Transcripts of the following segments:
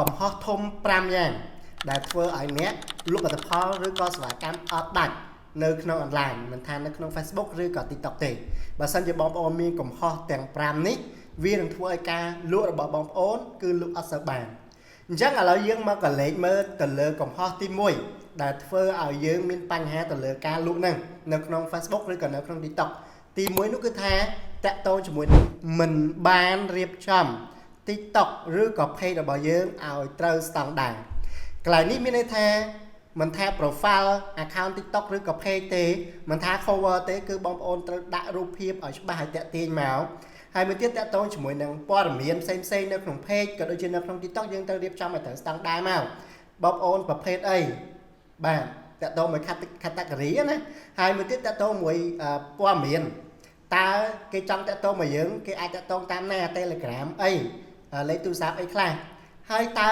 កំហុសធំ5យ៉ាងដែលធ្វើឲ្យអ្នកលក់ផលិតផលឬក៏សេវាកម្មអត់ដាច់នៅក្នុងអនឡាញមិនថានៅក្នុង Facebook ឬក៏ TikTok ទេបើសិនជាបងប្អូនមានកំហុសទាំង5នេះវានឹងធ្វើឲ្យការលក់របស់បងប្អូនគឺលក់អត់សូវបានអញ្ចឹងឥឡូវយើងមកកលេចមើលទៅលើកំហុសទី1ដែលធ្វើឲ្យយើងមានបញ្ហាទៅលើការលក់ហ្នឹងនៅក្នុង Facebook ឬក៏នៅក្នុង TikTok ទី1នោះគឺថាតាក់ទងជាមួយនឹងមិនបានរៀបចំ TikTok ឬក៏ page របស់យើងឲ្យត្រូវស្តង់ដារកន្លែងនេះមានន័យថាមិនថា profile account TikTok ឬក៏ page ទេមិនថា cover ទេគឺបងប្អូនត្រូវដាក់រូបភាពឲ្យច្បាស់ឲ្យតាក់ទាញមកហើយមួយទៀតតាក់ទងជាមួយនឹងព័ត៌មានផ្សេងផ្សេងៗនៅក្នុង page ក៏ដូចជានៅក្នុង TikTok យើងត្រូវរៀបចំឲ្យត្រូវស្តង់ដារមកបងប្អូនប្រភេទអីបាទតាក់ទងមួយ category ណាហើយមួយទៀតតាក់ទងមួយព័ត៌មានតើគេចង់តាក់ទងមកយើងគេអាចតាក់ទងតាមណា Telegram អីលេខទូរស័ព្ទអីខ្លះហើយតើ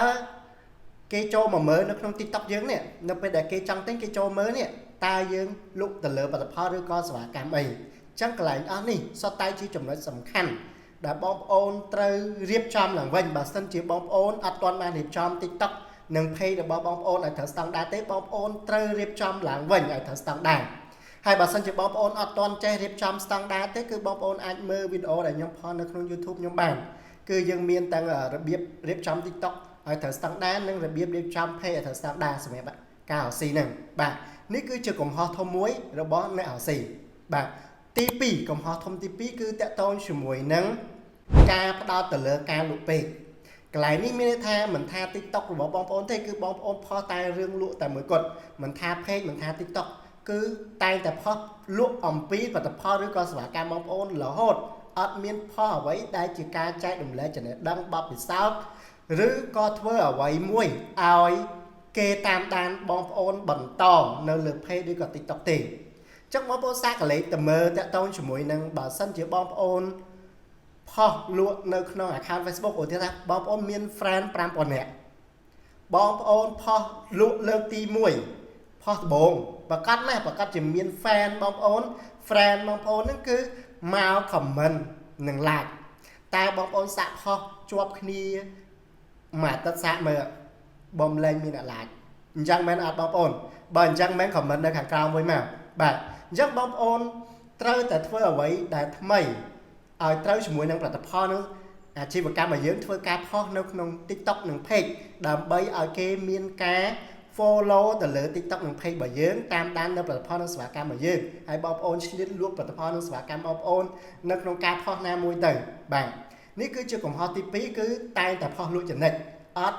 គេចូលមកមើលនៅក្នុង TikTok យើងនេះនៅពេលដែលគេចង់ទិញគេចូលមើលនេះតើយើងលក់ទៅលើផលិតផលឬក៏សេវាកម្មអីអញ្ចឹងកន្លែងអស់នេះសុទ្ធតែជាចំណុចសំខាន់ដែលបងប្អូនត្រូវរៀបចំឡើងវិញបើសិនជាបងប្អូនអត់ទាន់បានរៀបចំ TikTok និង page របស់បងប្អូនឲ្យត្រូវស្តង់ដារទេបងប្អូនត្រូវរៀបចំឡើងវិញឲ្យត្រូវស្តង់ដារហើយបើសិនជាបងប្អូនអត់ទាន់ចេះរៀបចំស្តង់ដារទេគឺបងប្អូនអាចមើលវីដេអូដែលខ្ញុំផុសនៅក្នុង YouTube ខ្ញុំបានគឺយើងមានទាំងរបៀបរៀបចំ TikTok ឲ្យត្រូវស្តង់ដារនិងរបៀបរៀបចំ page ឲ្យត្រូវស្តង់ដារសម្រាប់ការរកស៊ីហ្នឹងបាទនេះគឺជាកំហុសធំមួយរបស់អ្នករកស៊ីបាទទី2កំហុសធំទី2គឺតាក់ទងជាមួយនឹងការផ្ដោតទៅលើការលក់ពេកកន្លែងនេះមានន័យថាមិនថា TikTok របស់បងប្អូនទេគឺបងប្អូនផុសតែរឿងលក់តែមួយគត់មិនថា page មិនថា TikTok គឺតែងតែផុសលក់អំពីផលិតផលឬក៏សេវាកម្មបងប្អូនរហូតអត់មានផុសអ្វីដែលជាការចែករំលែកចំណេះដឹងបទពិសោធន៍ឬក៏ធ្វើអ្វីមួយឲ្យគេតាមដានបងប្អូនបន្តនៅលើ page ឬក៏ TikTok ទេចឹងបងប្អូនសាកកលេចទៅមើលតាក់ទងជាមួយនឹងបើសិនជាបងប្អូនផុសលក់នៅក្នុង account Facebook ឧទាហរណ៍ថាបងប្អូនមាន friend 5000នាក់បងប្អូនផុសលក់លើកទី1ផុសដំបូងប្រកាសណាស់ប្រកាសជាមាន fan បងប្អូន friend បងប្អូនហ្នឹងគឺមក comment និង like តែបងប្អូនសាក់ផុសជាប់គ្នាមួយអាទិត្យសាកមើលបំលែងមានអ្នក like អញ្ចឹងមែនអត់បងប្អូនបើអញ្ចឹងមែន comment នៅខាងក្រោមមួយមកបាទអញ្ចឹងបងប្អូនត្រូវតែធ្វើអ្វីដែលថ្មីឲ្យត្រូវជាមួយនឹងផលិតផលនឹងអាជីវកម្មរបស់យើងធ្វើការផុសនៅក្នុង TikTok និង Page ដើម្បីឲ្យគេមានការ follow ទៅលើ TikTok និង Page របស់យើងតាមដាននៅផលិតផលនិងសេវាកម្មរបស់យើងហើយបងប្អូនឆ្លៀតលក់ផលិតផលនិងសេវាកម្មបងប្អូននៅក្នុងការផុសណាមួយទៅបាទនេះគឺជាកំហុសទី2គឺតែងតែផុសលក់ចំណិចអត់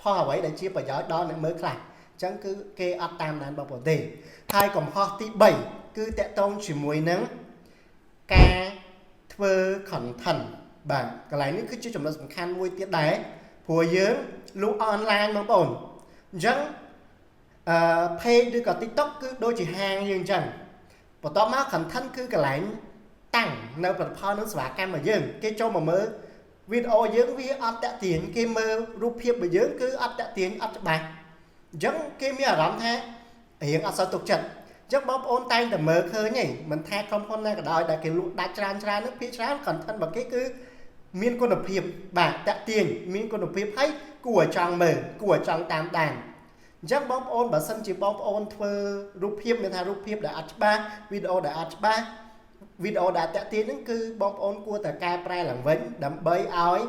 ផុសអ្វីដែលជាប្រយោជន៍ដល់អ្នកមើលខ្លះអញ្ចឹងគឺគេអត់តាមដានបងប្អូនទេហើយកំហុសទី3គឺតាក់ទងជាមួយនឹងការធ្វើ content បាទកន្លែងនេះគឺជាចំណុចសំខាន់មួយទៀតដែរព្រោះយើងលក់អនឡាញបងប្អូនអញ្ចឹងអឺ page ឬក៏ TikTok គឺដូចជាហាងយើងអញ្ចឹងបន្ទាប់មក content គឺកន្លែងតាំងនៅផលិតផលនិងសេវាកម្មរបស់យើងគេចូលមកមើលវីដេអូយើងវាអត់តាក់ទាញគេមើលរូបភាពរបស់យើងគឺអត់តាក់ទាញអត់ច្បាស់អញ្ចឹងគេមានអារម្មណ៍ថារៀងអត់សូវទុកចិត្តអញ្ចឹងបងប្អូនតែងតែមើលឃើញហីមិនថាក្រុមហ៊ុនណាក៏ដោយដែលគេលក់ដាច់ច្រើនច្រើននោះភាគច្រើន content របស់គេគឺមានគុណភាពបាទតាក់ទាញមានគុណភាពហើយគួរឲ្យចង់មើលគួរឲ្យចង់តាមដានអញ្ចឹងបងប្អូនបើសិនជាបងប្អូនធ្វើរូបភាពមានថារូបភាពដែលអត់ច្បាស់វីដេអូដែលអត់ច្បាស់វីដេអូដែលតាក់ទាញហ្នឹងគឺបងប្អូនគួរតែកែប្រែឡើងវិញដើម្បីឲ្យ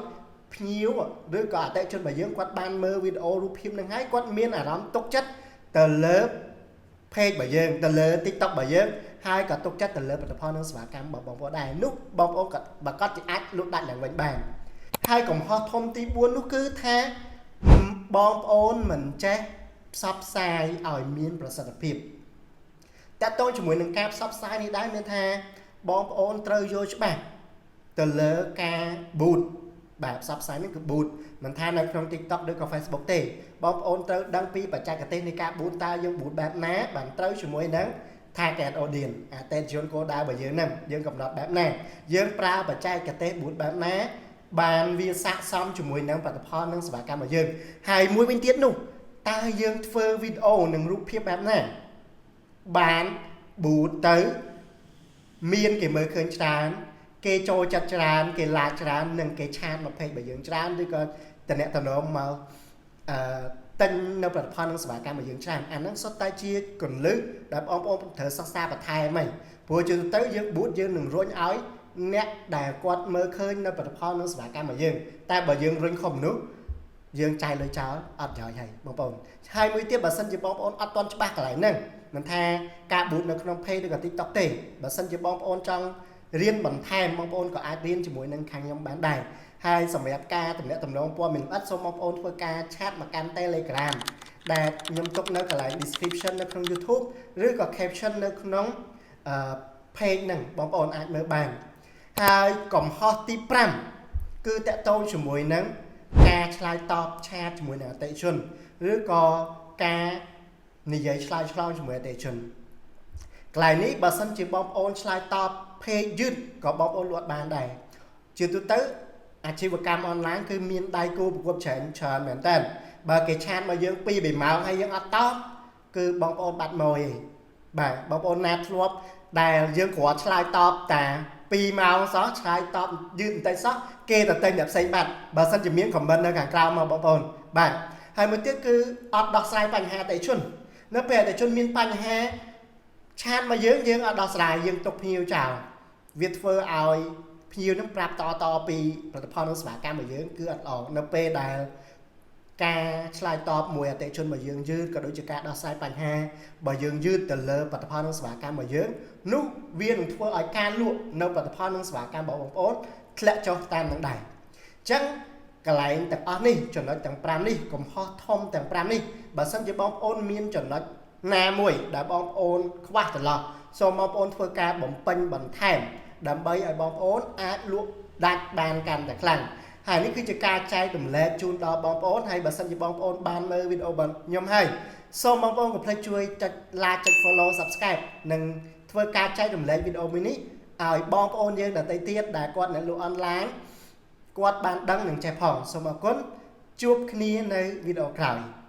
ភ្ញៀវឬក៏អតិថិជនរបស់យើងគាត់បានមើលវីដេអូរូបភាពហ្នឹងហើយគាត់មានអារម្មណ៍ទុកចិត្តទៅលើ page របស់យើងទៅលើ TikTok របស់យើងហើយក៏ទុកចិត្តទៅលើផលិតផលនិងសេវាកម្មរបស់បងប្អូនដែរនោះបងប្អូនក៏ប្រកាសជាអាចលក់ដាច់ឡើងវិញបានហើយកំហុសធំទី4នោះគឺថាបងប្អូនមិនចេះផ្សព្វផ្សាយឲ្យមានប្រសិទ្ធភាពតាក់ទងជាមួយនឹងការផ្សព្វផ្សាយនេះដែរមានថាបងប្អូនត្រូវយល់ច្បាស់ទៅលើការ boost បាទផ្សព្វផ្សាយនេះគឺ boost មិនថានៅក្នុង TikTok ឬក៏ Facebook ទេបងប្អូនត្រូវដឹងពីបច្ចេកទេសនៃការ boost តើយើង boost បែបណាបានត្រូវជាមួយនឹង target audience អតិថិជនគោលដៅរបស់យើងហ្នឹងយើងកំណត់បែបណាយើងប្រើបច្ចេកទេស boost បែបណាបានវាស័ក្តិសមជាមួយនឹងផលិតផលនិងសេវាកម្មរបស់យើងហើយមួយវិញទៀតនោះតើយើងធ្វើវីដេអូនិងរូបភាពបែបណាបាន boost ទៅមានគេមើលឃើញច្រើនគេចូលចិត្តច្រើនគេ like ច្រើននិងគេ chat មក page របស់យើងច្រើនឬក៏ តំណតំណងមកអឺទិញនៅផលិតផលនិងសេវាកម្មរបស់យើងច្រើនអាហ្នឹងសុទ្ធតែជាគន្លឹះដែលបងប្អូនត្រូវសិក្សាបន្ថែមហីព្រោះជាទូទៅយើង boost យើងនឹងរុញឲ្យអ្នកដែលគាត់មើលឃើញនៅផលិតផលនិងសេវាកម្មរបស់យើងតែបើយើងរុញខុសមនុស្សយើងចាយលុយចោលអត់ប្រយោជន៍ហើយបងប្អូនហើយមួយទៀតបើសិនជាបងប្អូនអត់ទាន់ច្បាស់កន្លែងហ្នឹងមិនថាការ boost នៅក្នុង page ឬក៏ TikTok ទេបើសិនជាបងប្អូនចង់រៀនបន្ថែមបងប្អូនក៏អាចរៀនជាមួយនឹងខាងខ្ញុំបានដែរហើយសម្រាប់ការទំនាក់ទំនងព័ត៌មានលម្អិតសូមបងប្អូនធ្វើការ chat មកកាន់ Telegram ដែលខ្ញុំទុកនៅកន្លែង description នៅក្នុង YouTube ឬក៏ caption នៅក្នុងអឺ page ហ្នឹងបងប្អូនអាចមើលបានហើយកំហុសទី5គឺតាក់ទងជាមួយនឹងការឆ្លើយតប chat ជាមួយនឹងអតិថិជនឬក៏ការនិយាយឆ្លើយឆ្លងជាមួយអតិថិជនកន្លែងនេះបើសិនជាបងប្អូនឆ្លើយតប page យឺតក៏បងប្អូនលក់បានដែរជាទូទៅអាជីវកម្មអនឡាញគឺមានដៃគូប្រកួតច្រើនច្រើនមែនតើបើគេ chat មកយើង2 3ម៉ោងហើយយើងអត់តបគឺបងប្អូនបាត់ម៉យឯងបាទបងប្អូនណាធ្លាប់ដែលយើងគ្រាន់ឆ្លើយតបតា2ម៉ោងសោះឆ្លើយតបយឺតបន្តិចសោះគេទៅទិញអ្នកផ្សេងបាត់បើសិនជាមាន comment នៅខាងក្រោមមកបងប្អូនបាទហើយមួយទៀតគឺអត់ដោះស្រាយបញ្ហាអតិថិជននៅពេលអតិថិជនមានបញ្ហា chat មកយើងយើងអត់ដោះស្រាយយើងទុកភ្ញៀវចោលវាធ្វើឲ្យភ្ញៀវនឹងប្រាប់តតពីផលិតផលនិងសេវាកម្មរបស់យើងគឺអត់ល្អនៅពេលដែលការឆ្លើយតបមួយអតិថិជនរបស់យើងយឺតក៏ដូចជាការដោះស្រាយបញ្ហាបើយើងយឺតទៅលើផលិតផលនិងសេវាកម្មរបស់យើងនោះវានឹងធ្វើឲ្យការលក់នៅផលិតផលនិងសេវាកម្មរបស់បងប្អូនធ្លាក់ចុះតាមនឹងដែរអញ្ចឹងកន្លែងទាំងអស់នេះចំណុចទាំង5នេះកំហុសធំទាំង5នេះបើសិនជាបងប្អូនមានចំណុចណាមួយដែលបងប្អូនខ្វះចន្លោះសូមបងប្អូនធ្វើការបំពេញបន្ថែមដើម្បីឲ្យបងប្អូនអាចលក់ដាច់បានកាន់តែខ្លាំងហើយនេះគឺជាការចែករំលែកជូនដល់បងប្អូនហើយបើសិនជាបងប្អូនបានមើលវីដេអូរបស់ខ្ញុំហើយសូមបងប្អូនកុំភ្លេចជួយចុច like ចុច follow subscribe និងធ្វើការចែករំលែកវីដេអូមួយនេះឲ្យបងប្អូនយើងដទៃទៀតដែលគាត់អ្នកលក់អនឡាញគាត់បានដឹងនិងចេះផងសូមអរគុណជួបគ្នានៅវីដេអូក្រោយ។